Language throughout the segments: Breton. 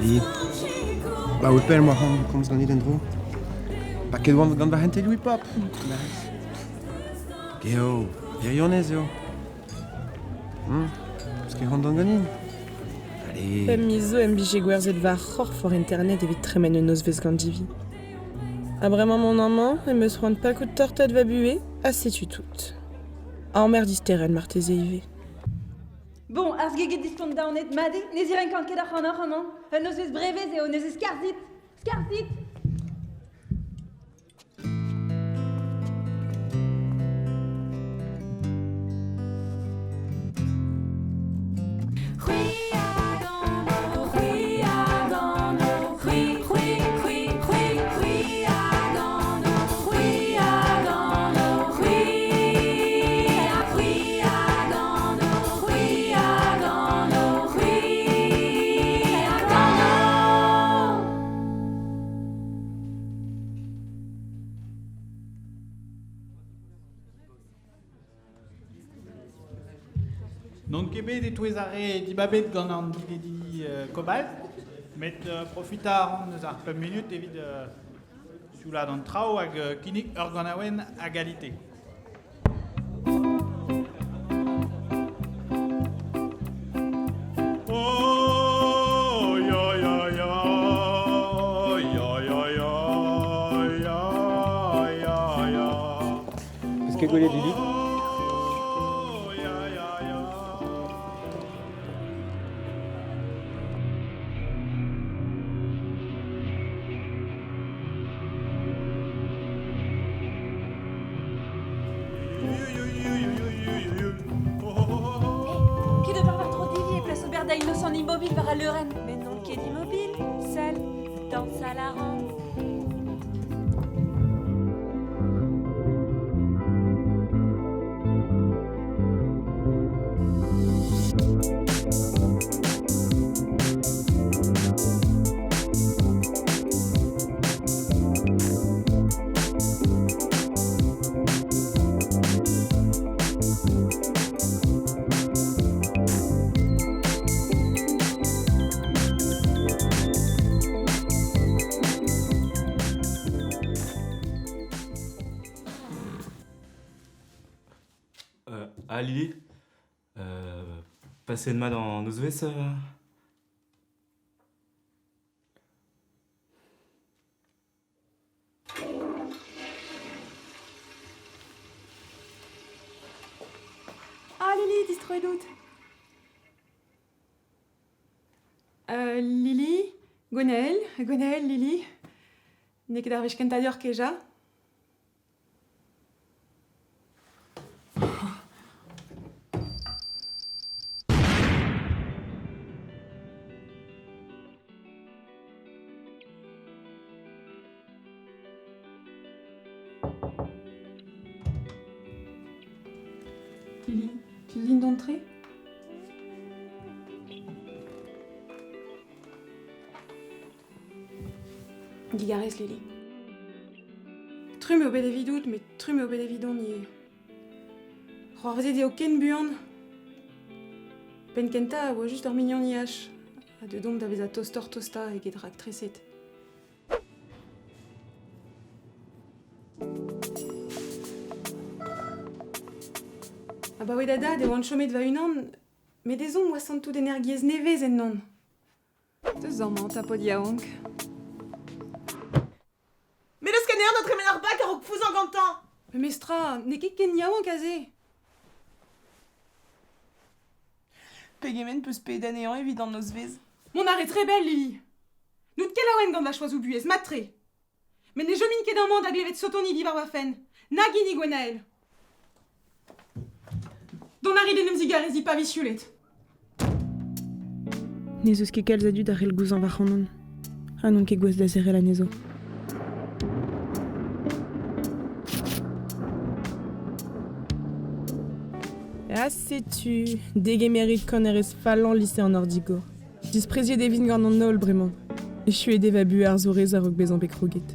Lili. Ba oe pell 'moa c'hoant komz ganit en-dro. Paket oan gant va c'hentelioù hip-hop. Geo, wirionez eo. Peus ket c'hoant dont ganin? Allez. Pemp miz zo em bije gwerzhet va c'horf war internet evit tremen un nozvezh gant Divi. Ha bremañ mont amañ em eus c'hoant pakout tortad va buhez ha setu tout. Ammer disterenn marteze ivez. Bon, ar sgeget dispont daonet mat eo, ne zirenkan ket ac'hanoc'h amañ. Un nozvezh brevez eo, neuze skarzhit! Skarzhit! N'on ket bet e-touez ar re dibabet gant an diledi Kobalt, met profitañ a ran eus ar pemp munut evit sioulaat an traoù hag kinnig ur ganaouenn a galite. Peus ket gwelet Lili? Ket ober war-dro Divi e plas ober da Innocent Immobile war al leurenn. Met n'on ket immobile, sell, dañsal a ran. Ah Lili, paseet mat an nozvezh? Ah Lili, distroet out. Lili, Gwenael, Gwenael, Lili. N'eo ket ar wech kentañ deoc'h kejañ? Lili, tu viens d'entrer? Digarez, Lili. Trumm eo bet evidout, met trumm eo bet evidon ivez. C'hoarvezet eo ken buan. Penn-kentañ a oa just ur mignoniaj ha deuet omp da vezañ tostoc'h-tostañ eget raktreset. Abaoe da dad e oan chomet va-unan, met ezhomm oa santout energiezh nevez ennon. Deus amañ, ta paotr yaouank. Met eus ket anezhañ da tremen ar bak a-raok pouzañ gantañ. Memestra, n'eo ket ken yaouank aze. Pegement 'peus pet anezhañ evit an nozvezh? Mont a ret re bell, Lili. N'out ket laouen gant va choazoù buhez, mat-tre. Met ne chomin ket amañ da glevet sotoni diwar va fenn, nag hini Gwenael. Dont a rit d'en em zigareziñ pa vi sioulet. N'ez eus ket kalz a dud a c'hell gouzañv ac'hanon ha n'on ket gouest da zerc'hel anezho. Ha setu, degemerit kanerez fallañ lise an Ordigour. Dispreziet e vin gant an holl bremañ. Echuet eo va buhez arzourez a-raok bezañ bet kroget.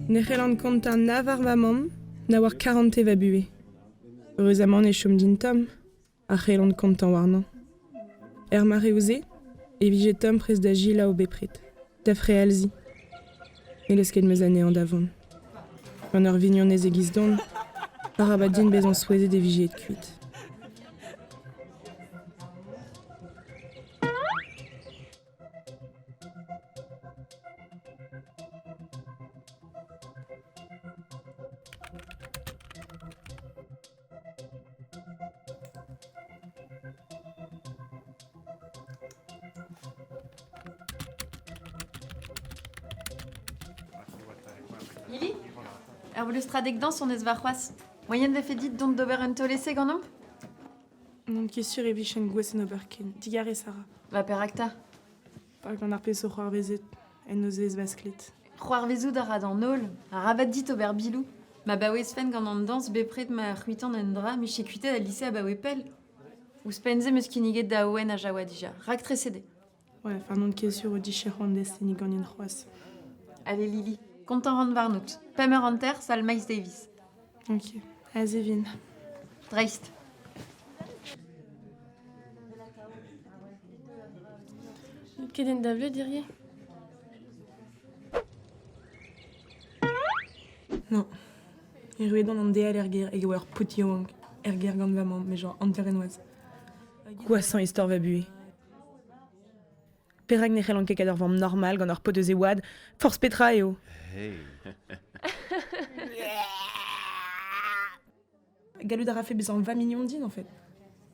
Ne c'hellan kontañ na war va mamm, na war karantez va buhez. Eüruzamant e chom din tomm, a c'hellan kontañ warnañ. Er mareoù-se e vije tomm prest da gilañ bepred, da frealziñ. Ne leusket 'm eus anezhañ da vont. Gant ur vignonez e-giz don, arabat din bezañ souezhet e vije aet kuit. Lili Ur bleustradeg dañs hon eus warc'hoazh. Moaien 'vefe dit dont d'ober un taol-ese ganeomp? N'on ket sur e vijen gouest en ober ken. Digarez, Sarah. Va perak 'ta? Pa gant ar pezh zo c'hoarvezet en nozvezh vasklet. C'hoarvezout a ra d'an holl. Arabat dit ober biloù. Ma baouezfen gant an dañs bepred ma c'hwitan un dra, 'mije kuitaet al lise abaoe pell. Ouzhpenn-se 'm eus kinniget da Owen ha Jaoua dija. Raktreset eo. Ouais, enfin n'on ket sur o dije c'hoant destenniñ ganin c'hoazh. Allez Lili, kontañ 'ran warnout. Pemp eur hanter, sal Miles Davis. Ok, aze 'vin. Dreist. N'out ket en da vleud hirie? Non. Erruet on an deal er gêr hag e oa ur paotr yaouank er gêr gant va mamm, met genre hanter-henoazh. Gwashañ istor va buhez. Perak ne c'hellan ket kaout ur vamm normal gant ur paotr eus e oad? Forzh petra eo. Hey. Gallout a rafe bezañ va mignon din en fait.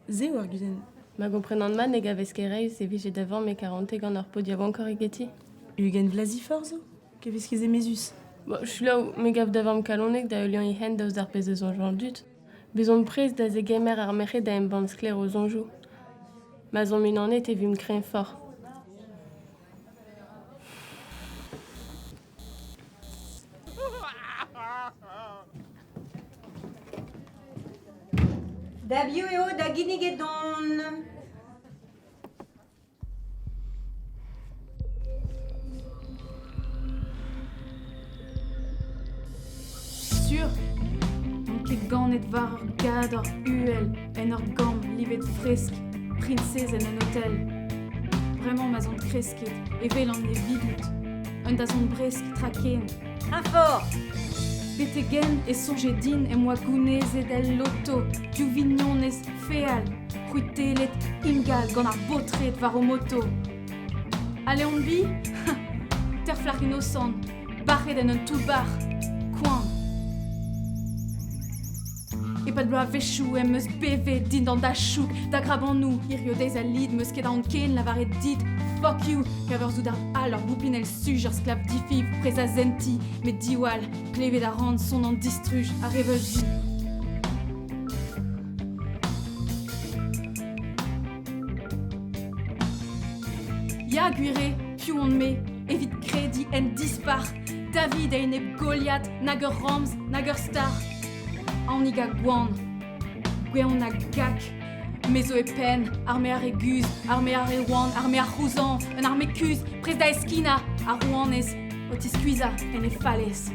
Se eo ar gudenn. Ma gomprenan mat ne gavez ket reizh e vije da vamm e karante gant ur paotr yaouankoc'h egeti. 20 vloaz diforc'h zo? Kevez ket mezus. Bo, selaou, me gav da vamm kalonek da heuliañ he hent daoust d'ar pezh a soñj an dud. Bezomp prest da zegemer ar merc'hed da embann sklaer o soñjoù. Ma'z omp unanet e vimp kreñvoc'h. Da biv eo da ginniget dont? Sur on ket ganet war ur gador uhel en ur gambr livet fresk, priñsez en un otel. Bremañ ma'z on kresket e welan evidout un dazont bresk tra ken. Kreñfoc'h! Betek-henn e soñje din em boa gounezet el loto div vignonez feal, c'hwitellet ingal gant ar baotred war o moto. Ale on bi? Terflac'h inosant, bac'het en un toull-bac'h, koant. E-pad bloavezhioù em eus bevet dindan da chouk, da grabanoù. Hirio deiz al lid 'm eus ket aon ken lavaret dit fuck you Kaver soudard all ur boupinell suj, ur sklav difiv, prest a zentiñ, met diwall, klevet a ran son an distruj, ar reveulzi. Ya, gwir eo, piv on-me evit krediñ en dispac'h David a-enep Goliath, nag ur ramz, nag ur star. Aonik ha gwan, gweon ha gak, me zo e penn, arme ar re guzh, arme ar re wan, arme ar c'houzañv, un arme kuzh, prest da eskinañ ar rouanez o tiskuizhañ en he falez.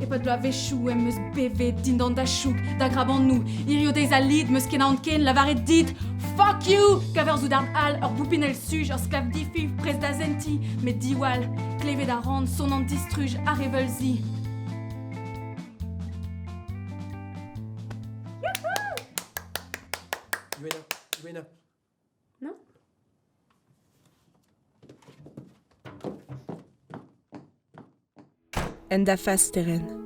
E-pad bloavezhioù em eus bevet dindan da chouk, da grabanoù. Hirio deiz al lid 'm eus ket aon ken lavaret dit Fuck you! Kaver soudard all, ur boupinell suj, ur sklav difiñv prest da sentiñ. Met diwall, klevet a ran son an distruj ar reveulzi. Youena, Youena. Non? En da fas, Sterenn.